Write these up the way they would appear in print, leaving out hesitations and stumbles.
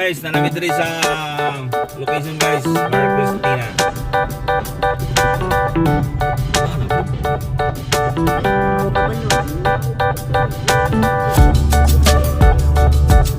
Guys, naa na mi diri sa location, guys, Maria Cristina. Ano po?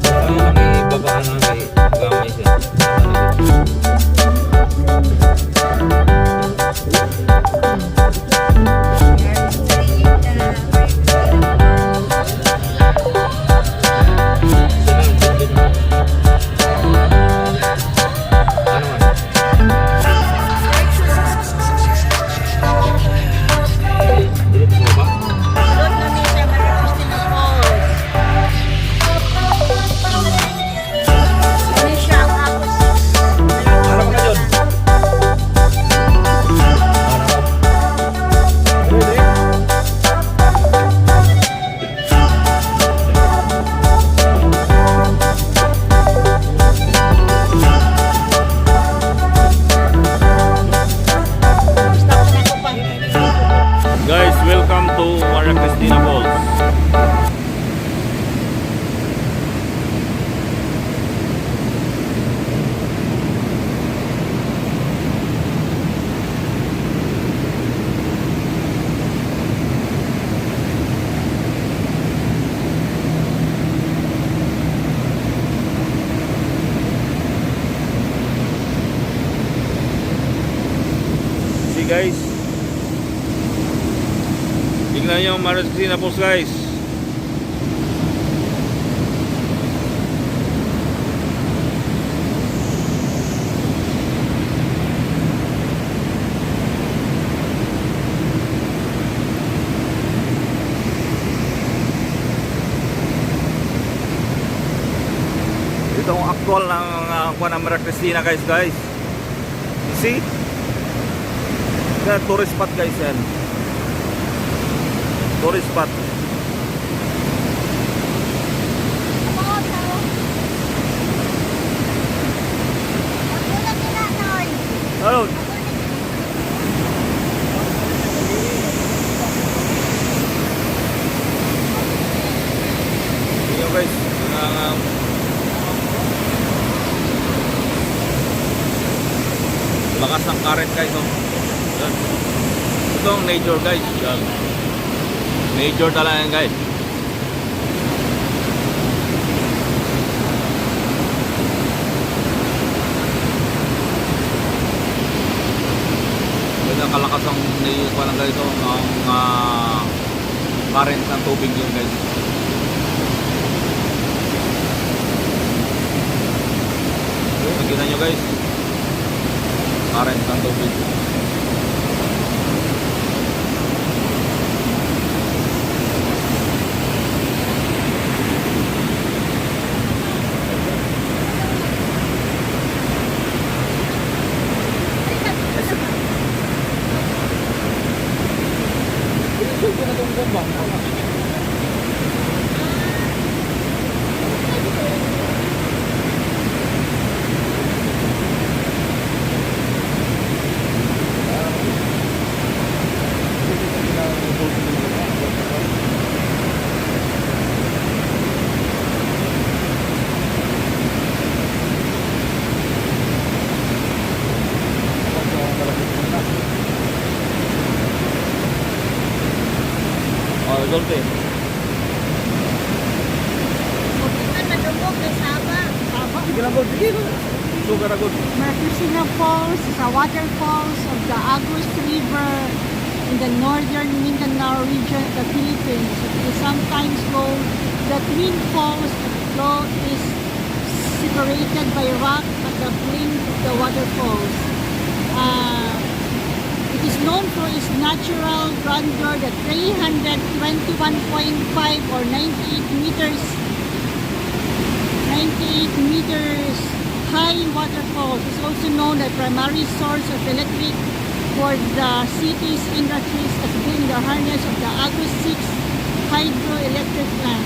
Ano lang ibaba na kay gamay siya. Ano? Isa lang, dun, dun. Ano man? Dili pa ba? Doon na mi sa Maria Cristina Falls. Ini siya ang Agus. Ano ka na dyan? Ano ka? Dili, dili. Gusto ko na ko pa. Guys, welcome to Maria Cristina Falls. See, guys, tingnan nyo ang Maria Cristina Falls, guys. Ito ang actual ng kuwan ng Maria Cristina, guys, guys. You see? Kaya tourist spot, guys, yan. Tourist spot. Ako, tao. Ako na kinanoy. Hello. Ako na. Tingnan, guys. Ang lakas ng current, guys, oh. Yan. Ito ang nature, guys. Yan. Nature talaga yan, guys. Ganyan kalakas ang parang ganito ang current ng tubig yun, guys. Ayun, nakita nyo, guys. Current ng tubig. Oh, Dolphin. Huwag ka madungog kay Saba. Sige lang, good. Sige. Sugar na good. Maria Cristina Falls is a waterfalls of the Agus River in the northern Mindanao region of the Philippines. It is sometimes called the Twin Falls. The flow is separated by rock at the brink of the waterfalls. It is known for its natural grandeur, the 321.5 or 98 meters 98 meters high waterfalls. Is also known as primary source of electric for the city's industries as being the harness of the Agus 6 hydroelectric plant.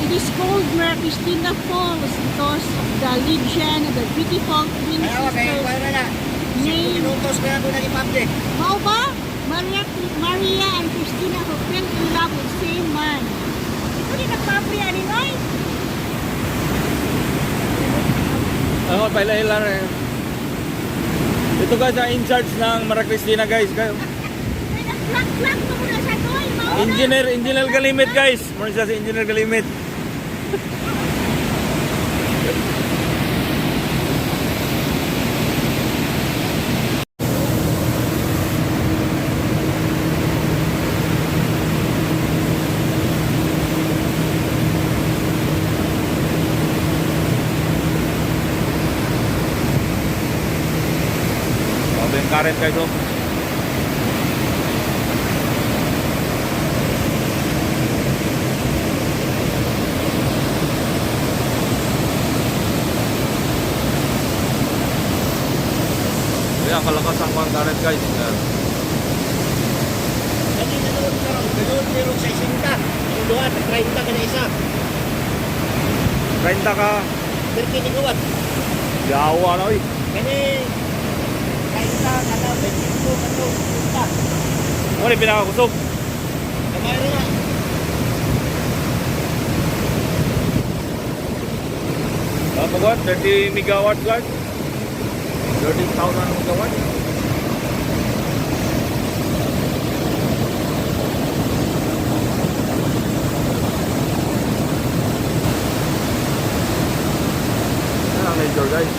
It is called Maria Cristina Falls because of the legend of the beautiful twin Kaya kay sisters kuan na na. named Minutos kaya ako nag-public. Mao ba? Maria, Maria and Christina who fell in love with same man. Ito din nagpapri ani Noy. Ako, paila-ila rin. Ito guys, ang in charge ng Maria Cristina, guys. Kayo. Ay, nag-vlog-vlog mo muna siya, Noy. Mao na. Engineer, Engineer Galimit, guys. Muna siya si Engineer Galimit. Grabe yung current, guys, oh. Kaya kalakas ang mga current, guys. Yan. Kani na doon karon, ganoon pero sa 60. Ang duha 30 kada isa. 30 ka. 30 megawatt. Yawa na, oy. Kani 30 kada 25 kato 50. Ano yung pinakakusog? Kamay ra na. Dapat what? 30 megawatt, guys. 30,000 megawatt. Yan ang nature, guys.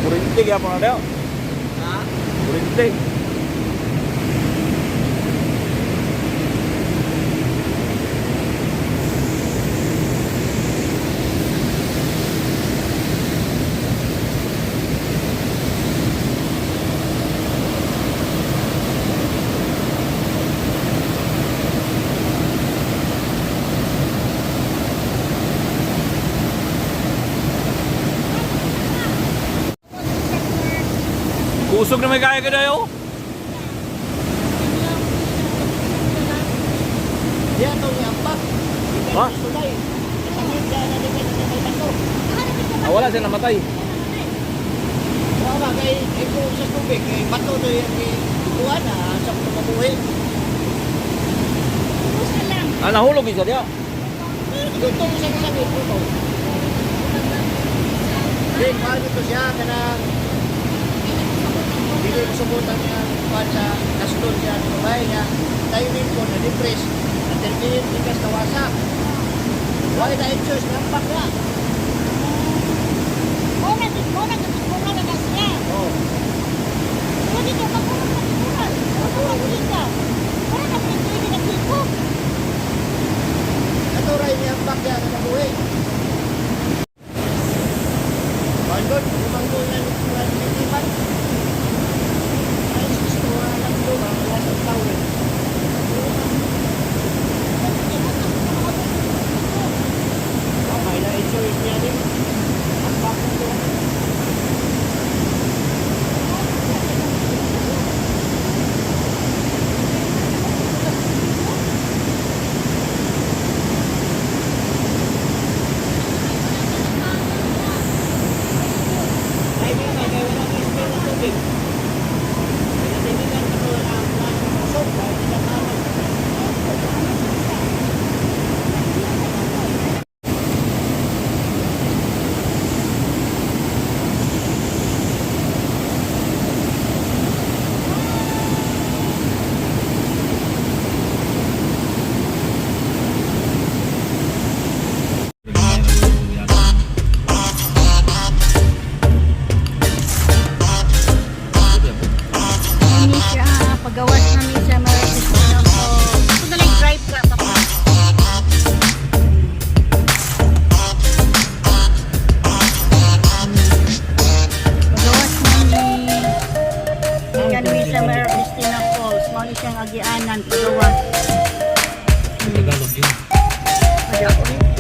Kurinte kaya pa na daw. Ha? Kurinte. Kusog na may kaya ka dayo. Diya to ni ampak. Ha? Sulay. Kasangit siya na dito sa may bato. Ah, wala siya namatay. Wa ba kay kay ko sa tubig kay bato to yung kuan na sa ko mabuhi. Kumusta lang? Ah, nahulog isa diya. Dito sa kasangit ko. Di, kuan ito siya kanang dili ko subutan niya kuan sa kaston siya sa bahay niya. Timing ko na depress. At terminate tikas kawasa. Why na choice nampak na. Mo na mo na na siya. Oh. Pero dito ka mo na tiguran. Mo na kita. Wala na pwede na kiko. Ato ray niya ampak niya na mabuhi. Kuan doon, lumang doon na kuan titipan. Ay, gusto ko lang doon, wala sa tao eh. Oh, may na choice niya din. Ampak na doon.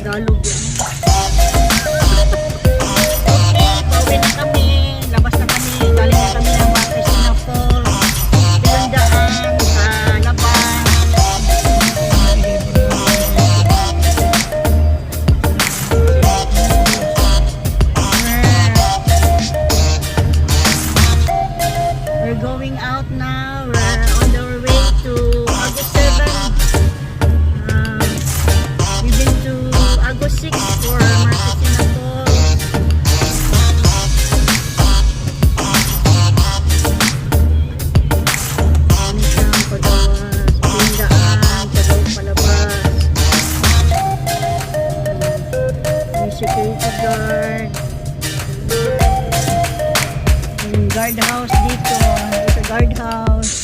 Tagalog yan. Okay, pauwi na kami. Labas na kami. Galing na kami ng Maria Cristina Falls. Ilang daan sa labas. We're going out now. We're on our way to August 7. We've been to August 6 for Maria Cristina Falls. Ano siyang pagawas? Ito yung daan, pagawas palabas. May security guard. Yung guard house dito. Sa guard house.